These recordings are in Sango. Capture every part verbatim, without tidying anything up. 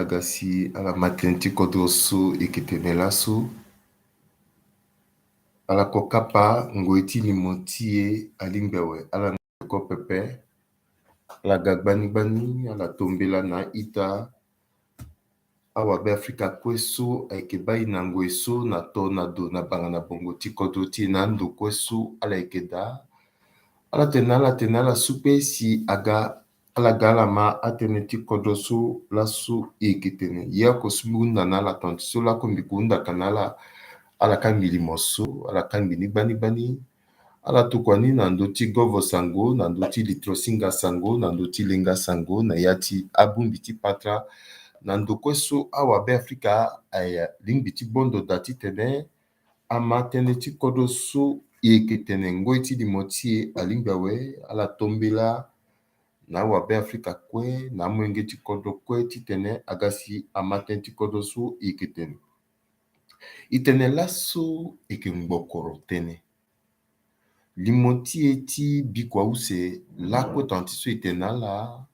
Kasi ala ma tënë ti kodro so e yeke tene laso. Ala ko kapa ngoi ti limo ti e alingbi awe, ala ngoi ko pepe. Ala ga gbani gbani, ala tombela na a-ita. Awabe Afrika kue so ayeke baa e na ngoi so na to na do na banga na bongo ti kodro ti e na ando kue so ala yeke daa. Ala tene na ala tene na ala sukpe si aga ala ga ala ma atënë ti kodro so laso e yeke tene. Ye oko so mbi hunda na ala tongana ti so lako mbi ko hunda ka na ala. Ala kangbi limo so, ala kangbi ni gbani gbani. Ala tokua ni na ndö ti govo sango, na ndö ti litro singa sango, na ndö ti lenga sango, na ya ti abongbi ti patara, na ndo kue so awabe Afrika alingbi ti bondo daa titene ama tënë ti kodro so e yeke tene ngoi ti limo ti e alingbi awe. Ala tombela na awabe Afrika kue, na amolenge ti kodro kue titene aga si ama tënë ti kodro so e yeke tene. E tene laso e yeke ngbokoro tënë. Limo ti e ti bikua use lakue tongana ti so e tene na ala,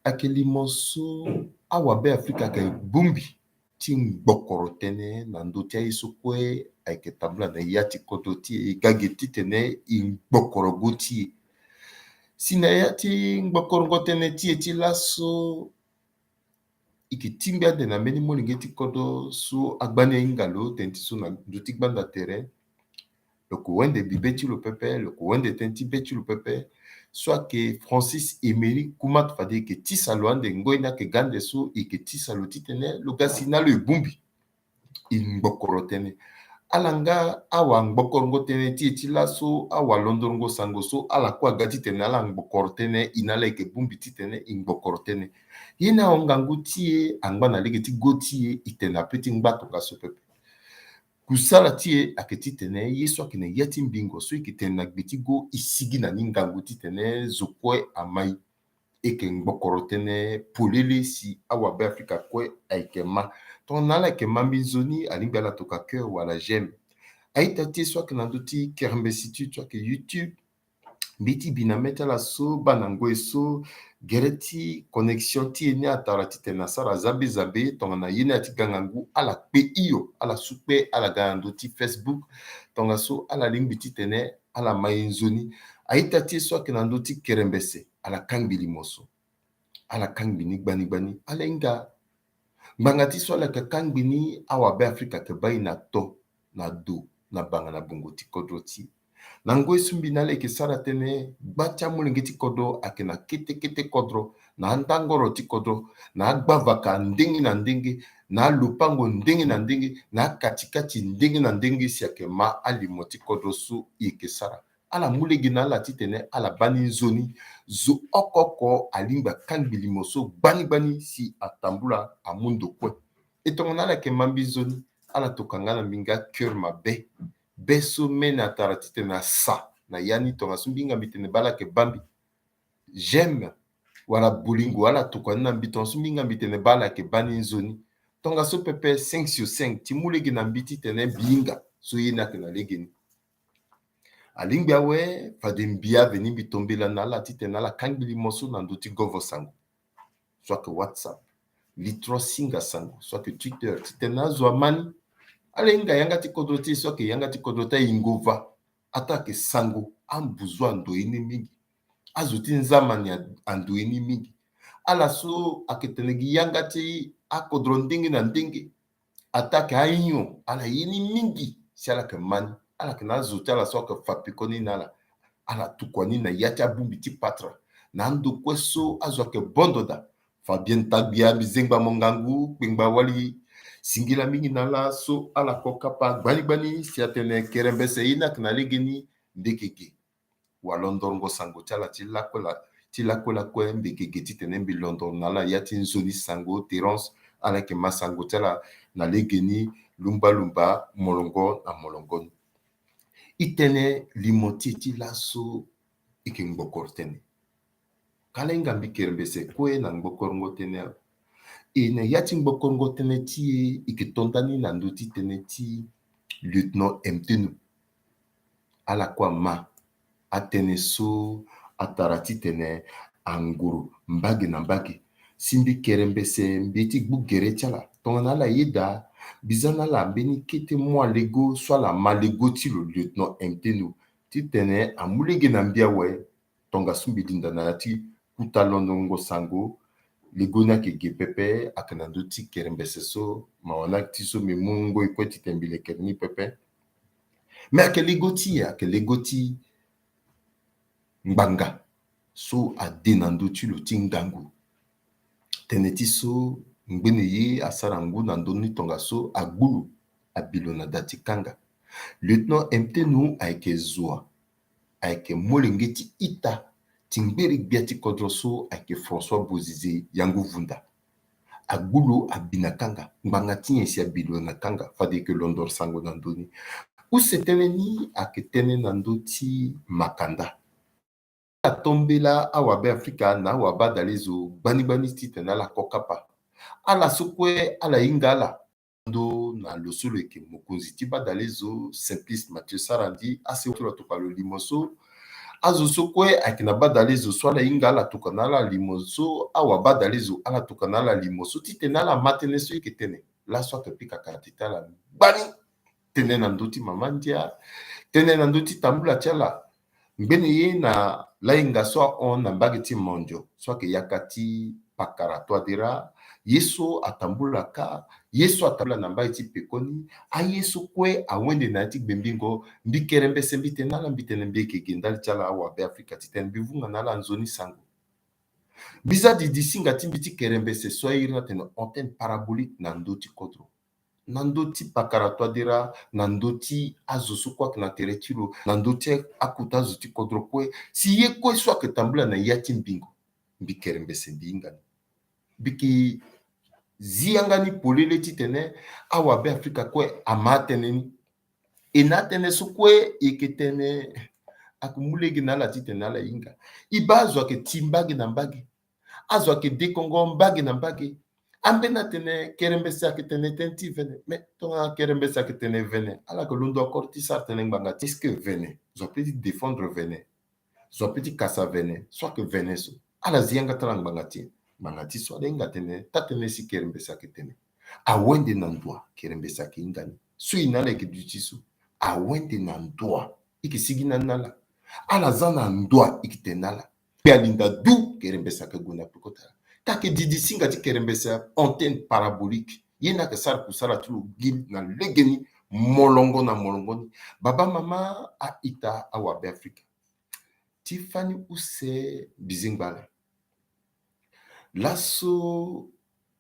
ayeke limo so awabe Afrika ayeke bongbi ti ngbokoro tënë na ndö ti aye so kue ayeke tambula na ya ti kodro ti e, e ga ge titene e ngbokoro go ti e. Si na ya ti ngbokorongo tënë ti e ti laso, e yeke tingbi ande na mbeni molenge ti kodro so agba ni ahinga lo tënë ti so na ndö ti gbanda tere. Lo ko wende bi be ti lo pepe, lo ko wende tënë ti be ti lo pepe. So ayeke Francis Emery Koumate fade e yeke tisa lo ande, ngoi ni ayeke ga ande so e yeke tisa lo titene lo ga si na lo e bongbi. E ngbokoro tënë. Ala nga awangokorongo tënë ti e ti laso, awalondorongo sango so ala kue aga titene ala ngbokoro tënë, e na ala e yeke bongbi titene e ngbokoro tënë. Ye ni awangangu ti e angba na lege ti go ti e, e tene ape ti ngba tongaso pepe. Kusala ti e ayeke titene ye so ayeke na ya ti mbingo so e yeke tene na gbe ti go, e sigi na ni ngangu titene zo kue ama e. E yeke ngbokoro tënë polele si awabe Afrika kue ayeke ma. Tongana ala yeke ma mbi nzoni, alingbi ala toka cœur wala j'aime. A-ita ti e so ayeke na ndö ti kerembesi ti e so ayeke YouTube, mbi ti bi na mê ti ala so baa na ngoi so gere ti connexion ti e ni atara titene asara zabe zabe. Tongana ye ni aya ti ga ngangu, ala kpe hio, ala sukpe, ala ga na ndö ti Facebook. Tongaso ala lingbi titene ala ma e nzoni. A-ita ti e so ayeke na ndö ti kerembese, ala kangbi limo so. Ala kangbi ni gbani gbani. Ala hinga ngbanga ti so ala yeke kangbi ni, awabe Afrika ayeke baa e na to na do na banga na bongo ti kodro ti e. Na ngoi so mbi na ala e yeke sara tënë, gba ti amolenge ti kodro ayeke na kete kete kodro, na andangoro ti kodro, na agbavaka ndenge na ndenge, na alopango ndenge na ndenge, na akatikati ndenge na ndenge si ayeke ma alimo ti kodro so e yeke sara. Ala mu lege na ala titene ala baa ni nzoni. Zo oko oko alingbi akangbi limo so gbani gbani si atambula amu ndo kue. E tongana ala yeke ma mbi nzoni, ala toka nga na mbi nga cœur mabe. Be so mê ni atara titene asa na ya ni, tongaso mbi hinga mbi tene baa ala yeke baa mbi j'aime wala bolingo, ala toka ni na mbi, tongaso mbi hinga mbi tene baa ala yeke baa ni nzoni. Tongaso pepe cinq sur cinq, ti mu lege na mbi titene mbi hinga so ye ni ayeke na lege ni. Alingbi awe, fade mbi aveni mbi tombela na ala titene ala kangbi limo so na ndö ti govo sango, so ayeke WhatsApp, litro singa sango, so ayeke Twitter, titene azo ama ni. Ala hinga yanga ti kodro ti e so ayeke yanga ti kodro ti ayingo va, ataa ayeke sango, ambuzu ando ye ni mingi. Azo ti nzamani a-, ando ye ni mingi. Ala so ayeke tene gi yanga ti akodro ndenge na ndenge, ataa ayeke ahinho, ala ye ni mingi si ala yeke ma ni. Ala yeke na azo ti ala so ayeke fa pekoni na ala. Ala tukua ni na ya ti abongbi ti patara, na ando kue so azo ayeke bondo daa. Fabien Tagbia, mbi zengba mo ngangu, kpengba wali. Singila mingi na ala so ala ko kapa gbani gbani si atene kerembese ye ni ayeke na legeni, ndekeke. Wa londorongo sango ti ala ti lakue la, ti lakue lakue, mbi yeke ge titene mbi londoro na ala ya ti nzoni sango. Terence, ala yeke ma sango ti ala na legeni, lumba lumba, molongo na molongo ni. E tene limo ti e ti laso e yeke ngbokoro tënë. Ka ala hinga mbi kerembese kue na ngbokorongo tënë awe. E na ya ti ngbokorongo tënë ti e, e yeke to ndani na ndö ti tënë ti lieutenant Mtenu. Ala kue ama atënë so atara titene anguru mbage na mbage. Si mbi kere mbese mbi ye ti gbu gere ti ala tongana ala yeda, mbi za na ala mbeni kete mu alego so ala ma lego ti lo, lieutenant M T N O, titene amu lege na mbi awe. Tongaso mbi linda na ya ti kuta londongo sango. Lego ni ayeke ge pepe, ayeke na ndö ti kere mbese so, mawa ni ayeke ti so mbi mu ngoi kue titene mbi lekere ni pepe. Me ayeke lego ti, ayeke lego ti ngbanga so ade na ndö ti lo ti ngangu. Tënë ti so ngbene ye asara ngu na ndö ni tongaso agbu lo, abi lo na da ti kanga. Lieutenant M T N O ayeke zo wa, ayeke molenge ti ita ti ngbere gbia ti kodro so ayeke François Bozizé Yanguvunda. Agbu lo abi na kanga, ngbanga ti nyen si abi lo na kanga, fade e yeke londo sango na ndö ni. Use tënë ni ayeke tënë na ndö ti makanda. Ala tombela awabe Afrika na awabadalezo gbani-gbani titene ala ko kapa. Ala so kue ala hinga ala. Ndo na lo so lo yeke mokonzi ti badalezo, Simplice Mathieu Sarandji, asewa ti lo atokua lo limo so. Azo so kue ayeke na badalezo so ala hinga ala tokua na ala limo so, awabadalezo ala tokua na ala limo so titene ala ma tënë so e yeke tene. Laso ayeke pika kara ti ala gbani. Tënë na ndö ti mama ndia, tënë na ndö ti tambula ti ala. Ngbene ye na lahinga so ahon na mbage ti Mondjo so ayeke yaka ti pakara Touadéra, ye so atambula kâ, ye so atambula na mbage ti pekoni, aye so kue awende na ya ti gbembingo. Mbi kere mbese mbi tene na ala, mbi tene mbi yeke ge ndali ti ala awabe Afrika titene mbi vunga na ala nzoni sango. Mbi za didi singa ti mbi ti kere mbese so airi atene antenne parabolique na ndö ti kodro. Na ndö ti pakara Touadéra, na ndö ti azo so kue ayeke na tere ti lo, na ndö ti akuta azo ti kodro kue. Si ye kue so ayeke tambula na ya ti mbingo, mbi kere mbese mbi hinga ni. Mbi yeke zi yanga ni polele titene awabe Afrika kue ama atënë ni. E na atënë so kue e yeke tene, ayeke mu lege na ala titene ala hinga. E baa azo ayeke ti mbage na mbage. Azo ayeke dekongo mbage na mbage. Ambeni atene kere mbese ayeke tene tënë ti vene. Me tongana kere mbese ayeke tene vene, ala yeke londo encore ti sara tënë ngbanga ti est-ce que vene, zo apeut ti défendre vene? Zo apeut ti kasa vene? So ayeke vene so, ala zi yanga ti ala ngbanga ti e. Ngbanga ti so ala hinga tene taa tënë si kere mbese ayeke tene. Awende na ndoa kere mbese ayeke hinga ni. So e na ala e yeke duti so. Awende na ndoa e yeke sigi na ni na ala. Ala za na ndoa e yeke tene na ala. Mbi alinda du kere mbese ayeke gue na peko ti ala. Ka ayeke didi singa ti kere mbese antenne parabolique. Ye ni ayeke sara kusala ti lo gi na legeni, molongo na molongo ni. Baba, mama, a-ita, awabe Afrika. Ti fani use mbi zingba ala. Laso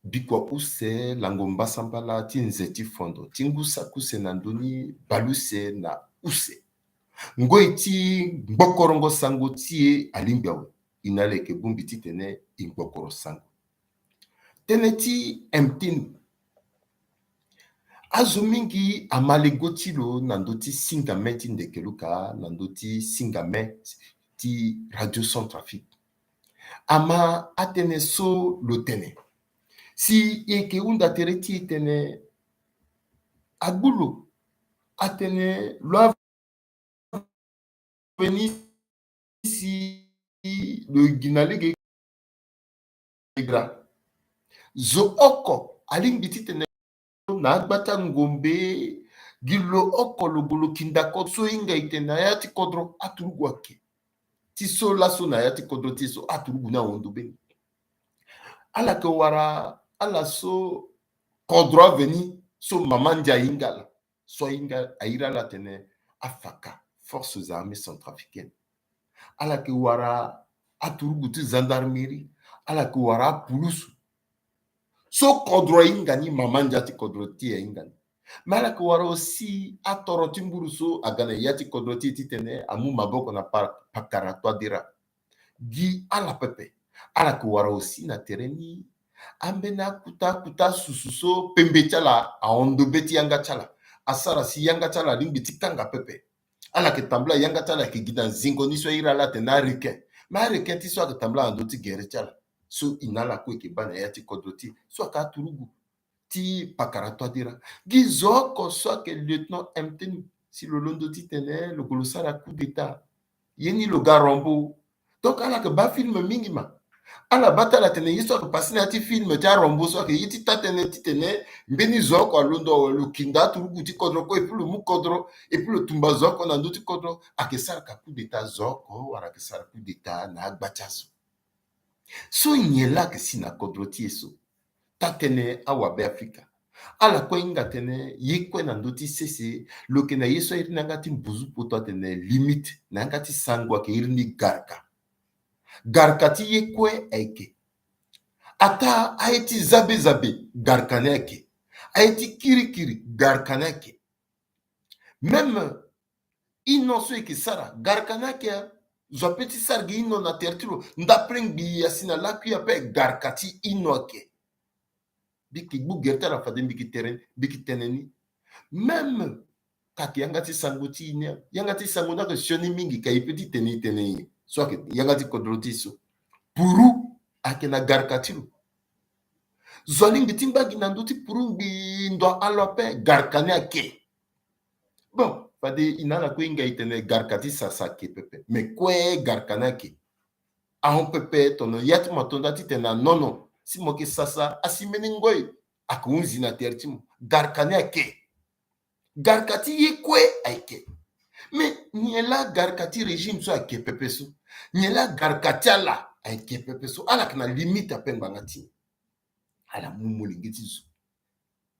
bikua use lango mbasambala ti nze ti fondo ti ngu saki use na ndö ni bale use na use. Ngoi ti ngbokorongo sango ti e alingbi awe. E na ala e yeke bongbi titene e ngbokoro sango. Tënë ti M T N O. Azo mingi ama lego ti lo na ndö ti singa me ti ndekeluka, na ndö ti singa me ti Radio Centrafrique. Ama atënë so lo tene. Si e yeke hunda tere ti e tene, agbu lo atene lo veni si lo gi na lege. Zo oko alingbi titene na agba ti angombe gi lo oko lo gue lo kinda kodro so e hinga e tene na ya ti kodro aturugu ayeke. Ti so laso na ya ti kodro ti e so aturugu ni ahondo mbeni. Ala yeke wara ala so kodro aveni so mama ndia ahinga ala. So ahinga airi ala atene F A C, Forces Armées Centrafricaines. Ala yeke wara aturugu ti gendarmerie, ala yeke wara apulusu. So kodro ahinga ni, mama ndia ti kodro ti e ahinga ni. Me ala yeke wara aussi atoro ti nguru so aga na ya ti kodro ti e titene amu maboko na pa-, pakara Touadéra. Gi ala pepe. Ala yeke wara aussi na tere ni ambeni akuta akuta susu so pembe ti ala ahondo be ti yanga ti ala. Asara si yanga ti ala alingbi ti kanga pepe. Ala yeke tambula yanga ti ala ayeke gi na zingo ni so airi ala atene arequin. Me arequin ti so ayeke tambula na ndö ti gere ti ala. So e na ala kue e yeke baa na ya ti kodro ti e so ayeke aturugu ti pakara Touadéra. Gi zo oko so ayeke lieutenant M T N O si lo londo titene lo gue lo sara coup d'état. Ye ni lo ga rombo. Donc ala yeke baa film mingi ma. Ala baa ti ala atene ye so ayeke passé na ya ti film ti a-Rambo so ayeke ye ti taa-tënë titene mbeni zo oko alondo awe, lo kinda aturugu ti kodro kue, epui lo mu kodro, epui lo tumba zo oko na ndö ti kodro, ayeke sara ka coup d'état zo oko wala ayeke sara coup d'état na agba ti azo. So nyen laa ayeke si na kodro ti e so? Taa-tënë awabe Afrika. Ala kue hinga tënë ye kue na ndö ti sese, lo yeke na ye so ayeke iri ni yanga ti mbuzu poto atene limite, na yanga ti sango ayeke iri ni garka. Garka ti ye kue ayeke. Ataa aye ti zabe zabe, garka ni ayeke. Aye ti kirikiri, garka ni ayeke. Même ino so e yeke sara, garka ni ayeke. Zo ape ti sara gi ino na tere ti lo, ndapre ngbii asi na lakui ape, garka ti ino ayeke. Mbi yeke gbu gere ti ala fade mbi yeke tere, mbi yeke tene ni. Même ka ayeke yanga ti sango ti e ni, yanga ti sango ni ayeke sioni mingi, ka e pe ti tene e tene nyen? So ayeke yanga ti kodro ti e so. Puru ayeke na garka ti lo. Zo alingbi ti ngba gi na ndö ti puru ngbii ndo alo ape, garka ni ayeke. Bon, fade e na ala kue e hinga e tene garka ti sasa ayeke pepe. Me kue garka ni ayeke. Ahon pepe, tono ya ti mo ato nda titene anono si mo yeke sasa, asi mbeni ngoi ayeke hunzi na tere ti mo. Garka ni ayeke. Garka ti ye kue ayeke. Me nyen laa garka ti régime so ayeke pepe so? Nyen laa garka ti ala ayeke pepe so? Ala yeke na limite ape ngbanga ti nyen? Ala mu molenge ti zo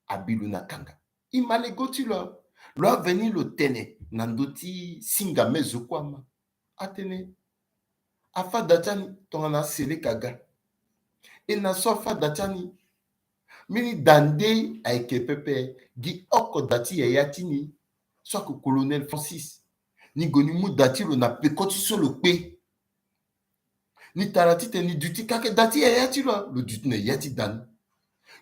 abi lo na kanga. E ma lego ti lo. Lo aveni lo tene na ndö ti singa me zo kue ama. Atene afâ da ti ani tongana aseleka aga. E na so afâ da ti ani, mbeni da nde ayeke pepe. Gi oko da ti yaya ti ni so ayeke colonel Francis, ni gue ni mu da ti lo na peko ti so lo kpe. Ni tara titene ni duti kake da ti yaya ti lo, lo duti na ya ti da ni.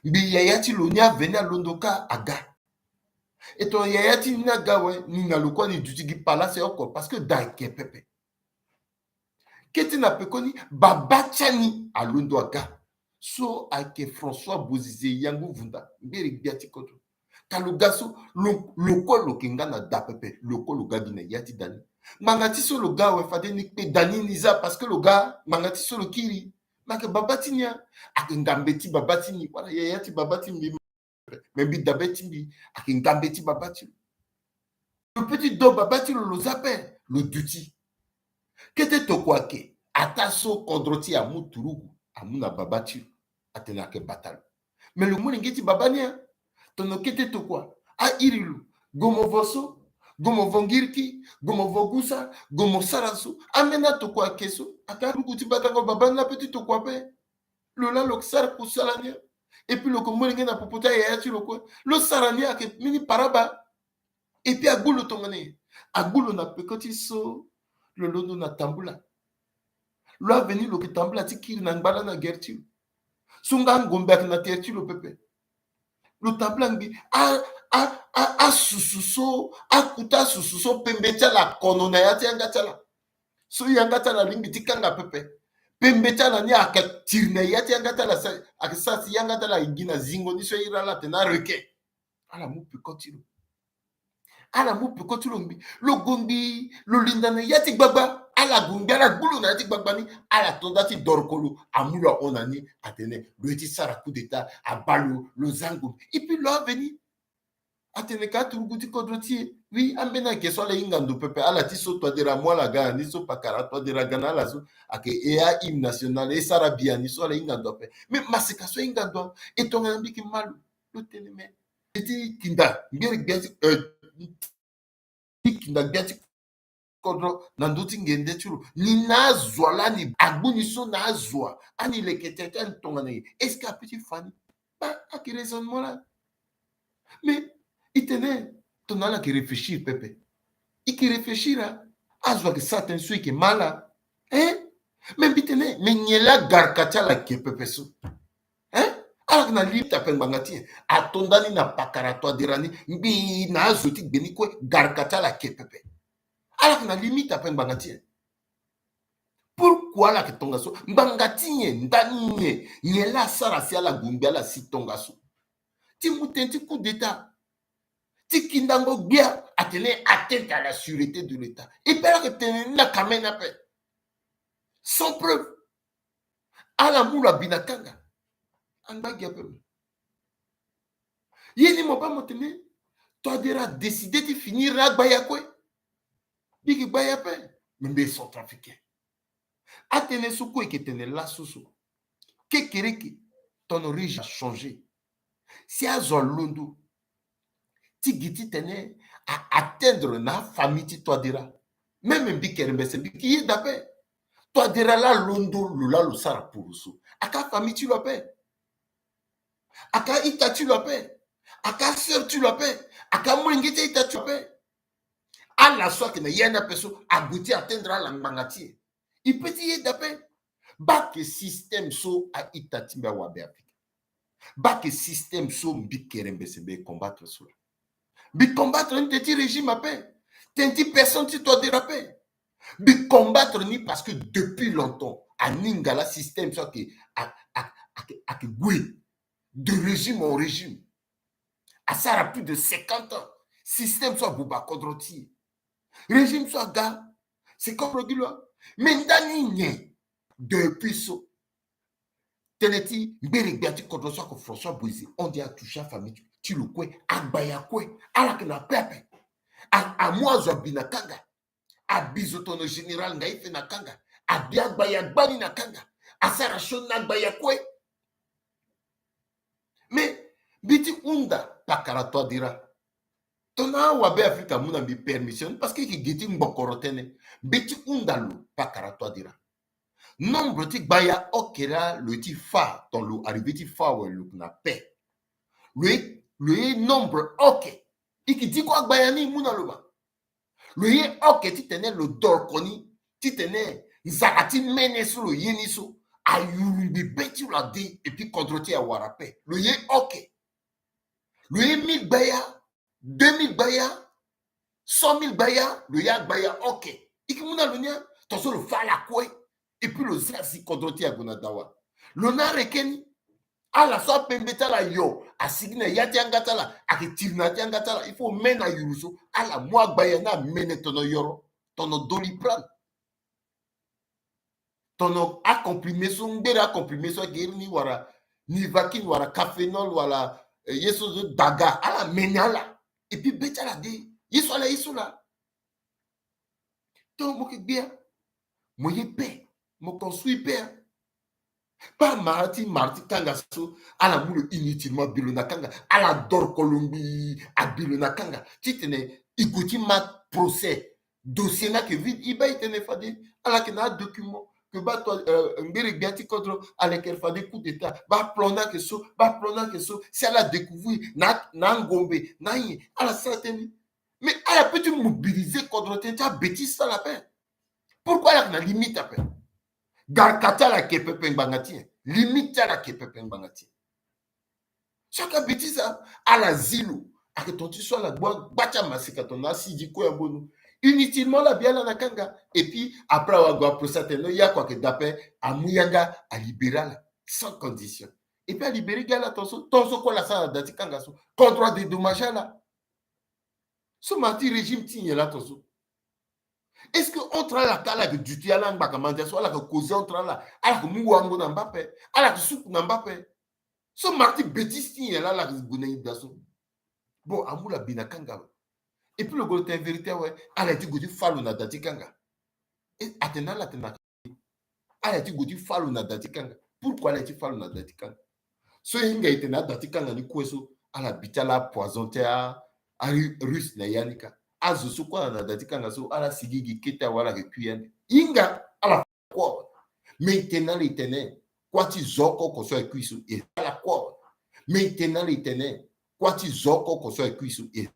Ngbii yaya ti lo ni aveni alondo kâ aga. E tongana yaya ti ni ni aga awe, ni na lo kue ni duti gi palase oko, parce que da ayeke pepe. Kete na pekoni, babâ ti ani alondo aga. So ayeke François Bozizé Yango Vunda, ngbere-gbia ti kodro. Ka lo ga so, lo, lo kue lo yeke nga na da pepe, lo kue lo ga gi na ya ti da ni. Ngbanga ti so lo ga awe, fade ni kpe da ni ni zia, parce que lo ga ngbanga ti so lo kiri. Me ayeke babâ ti ni, ayeke ngambe ti babâ ti ni, wala yaya ti babâ ti ni. Me mbi dabe ti mbi, ayeke ngambe ti babâ ti lo. Lo pe ti do babâ ti lo, lo zia ape, lo duti. Kete tokua ayeke, ataa so kodro ti e amu turugu, amu na babâ ti lo, atene ayeke bata lo. Me lo molenge ti babâ ni, tono kete tokua airi lo, gue mo vo so, gue mo vo ngiriki, gue mo vo gusa, gue mo sara so. Ambeni atokua ayeke so, ayeke arugu ti batango babâ ni la pe ti tokua ape. Lo laa lo sara kusala ni. Et puis lo yeke molenge na popo ti ayaya ti lo kue. Lo sara ni ayeke mbeni paraba. Et puis agbu lo tongana nyen? Agbu lo na peko ti so lo londo na tambula. Lo aveni lo yeke tambula ti kiri na ngba laa na gere ti lo. So nga angombe ayeke na tere ti lo pepe. Lo tambula ngbii a, a, a, asusu so, akuta asusu so pembe ti ala akono na ya ti yanga ti ala. So yanga ti ala alingbi ti kanga pepe. Pembe ti ala ni ayeke tiri na ya ti yanga ti ala, sa, ayeke sara si yanga ti ala ayeke gi na zingo ni so e iri ala atene arequin. Ala mu peko ti lo. Ala mu peko ti lo ngbii. Lo gue ngbii, lo linda na ya ti gbagba. Ala gue ngbii, ala gbu lo na ya ti gbagba ni. Ala to nda ti doroko lo, amu lo ahon na ni, atene lo ye ti sara coup d'état, abaa lo, lo za ngombe. Et puis lo aveni. Atene ka aturugu ti kodro ti e. Oui, ambeni ayeke so ala hinga ndo pepe, ala ti so Touadéra amu ala ga na ni, so pakara Touadéra aga na ala so, ayeke e a-hymne national, e sara biani so ala hinga ndo ape. Mais maseka so ahinga ndo awe, e tongana mbi yeke ma lo, lo tene me. E ti kinda ngbere gbia ti, eh, ti kinda gbia ti kodro na ndö ti ngende ti lo. Ni na azo laa ni agbu ni so na azo, ani leke tene ti ani tongana nyen? Est-ce que ape ti fa ni? Ba ayeke raisonnement laa. Mais e tene tongana ala yeke réfléchir pepe. E yeke réfléchir a, azo ayeke sara tënë so e yeke ma ala. Hein? Mais mbi tene, mais nyen laa garka ti ala ayeke pepe so? Hein? Ala yeke na limite ape ngbanga ti nyen? Ato nda ni na pakara Touadéra ni, ngbii na azo ti gbe ni kue, garka ti ala ayeke pepe. Ala yeke na limite ape ngbanga ti nyen? Pourquoi ala yeke tongaso? Ngbanga ti nyen? Ndani nyen? Nyen laa asara si ala gue ngbii ala si tongaso? Ti mu tënë ti coup d'état, ti kindango gbia, atene atteinte à la sûreté de l'État. E pe ala yeke tene ni na kamene ape. Sans preuve. Ala mu lo abi na kanga. Angba gi ape mo. Ye ni mo baa mo tene Touadéra a décidé ti finir na agbaya kue. Mbi gi gbaya ape. Me mbi centrafricain. Atënë so kue e yeke tene laso so. Kekereke, ton régime a changé. Si azo alondo ti gi titene a atteindre na afamille ti Touadéra, même mbi kerembese mbi ke yeda ape. Touadéra laa alondo lo laa lo sara pour lo so, aka afamille ti lo ape. Aka aita ti lo ape. Aka asœur ti lo ape. Aka amolenge ti aita ti lo ape. Ala so ayeke na ya ni ape so ague ti atteindre ala ngbanga ti e. E peut ti yeda ape. Baa ke système so, a-ita ti mbi, awabe Afrika. Baa ke système so mbi kerembese mbi e combattre so laa. Mbi combattre ni tënë ti régime ape. Tënë ti personne ti Touadéra ape. Mbi combattre ni parce que depuis longtemps, aninga laa système so ayeke, a, a, ayeke, ayeke gue de régime en régime. Asara plus de cinquante ans. Système so abuba kodro ti e. Régime so aga, c'est comme lo gi lo. Mais ndani nyen depuis so? Tënë ti ngbere gbia ti kodro so ayeke François Bouézé, on dirait atouché afamille ti lo kue, agbaya kue, ala yeke na ape ape. A, amu azo abi na kanga. Abi zo tono général Ngaïfe na kanga. Abi agbaya gbani na kanga. Asara sioni na agbaya kue. Mais mbi ti hunda pakara Touadéra. Tongana awabe Afrika amu na mbi permission, parce que e yeke ge ti ngbokoro tënë. Mbi ti hunda lo pakara Touadéra. Nombre ti gbaya oke laa lo ye ti fâ, ton lo arrivé ti fâ awe, lo yeke na paix. Lo ye, lo ye nombre oke. E yeke diko agbaya ni e mu na lo ma. Lo ye oke titene lo doroko ni, titene nzara ti mene so lo ye ni so ayurungbi be ti lo ade, et puis kodro ti e awara paix. Lo ye oke. Lo ye mille gbaya, deux mille gbaya, cent mille gbaya, lo ye agbaya oke. E yeke mu na lo ni a, tongaso lo fâ ala kue. Et puis lo zia si kodro ti e ague na dawa. Lo na areke ni. Ala so apembe ti ala yo asigi na ya ti yanga ti ala, ayeke tiri na ya ti yanga ti ala. Il faut me na yuru so ala mu agbaya ni amene tono yoro, tono Doliprane, tono acomprimé so, ngbere acomprimé so ayeke iri ni, wala Nivaquine, wala Cafénol, wala, eh, ye so zo daga, ala mene ala. Et puis be ti ala de, ye so ala ye so laa. Donc mo yeke gbia, mo ye paix, mo construit paix. Pas mara ti, mara ti kanga so ala mu lo inutilement, abi lo na kanga, ala doroko lo ngbii, abi lo na kanga titene e gue ti ma procès. Dossier ni ayeke vide. E baa e tene fade ala yeke na adocument ke baa to, euh, ngbere gbia ti kodro ala yeke fade coup d'état. Baa plan ni ayeke so, baa plan ni ayeke so. Si ala découvrir na, na angombe na anyen, ala sara tënë ni. Mais ala peut ti mobiliser kodro tënë ti abêtise so ala fait. Pourquoi ala yeke na limite ape? Garka ti ala yeke pepe ngbanga ti nyen? Limite ti ala yeke pepe ngbanga ti nyen? Chaque bêtise, ala zi lo. Ayeke ton ti so ala gbu agba ti amaseka tongana asigi kue ya mbonu. Inutilement ala bi ala na kanga. Et puis après awa gue aprocès atene no, ye oko ayeke daa ape, amu yanga alibéré ala sans condition. Et puis alibéré gi ala ton so, ton so kue ala sara na da ti kanga so, kodro adédommagé ala. So mara ti régime ti nyen laa ton so? Est-ce que entre ala ka ala yeke duti ala ngbaka mandia so, ala yeke causer entre ala, ala yeke mu wango na mba ape, ala yeke suku na mba ape? So mara ti bêtise ti nyen laa ala yeke gue na e daa so? Bon, amu lo abi na kanga lo. Et puis lo gue lo tene vérité awe, ala ye ti gue ti fâ lo na da ti kanga. E, atene ala tene na Ala ye ti gue ti fâ lo na da ti kanga. Pourquoi ala ye ti fâ lo na da ti kanga? So e hinga e tene ada ti kanga ni kue so, ala bi ti ala apoison ti a, a ru-, russe na ya ni ka. Azo so kue ala na da ti kanga so, ala sigi gi kete awe, ala yeke kui ande. Hinga ala kue awe. Me e tene na ala e tene, kuâ ti zo oko oko so ayeke kui so, e ala kue awe. Me e tene na ala e tene, kuâ ti zo oko oko so ayeke kui so, e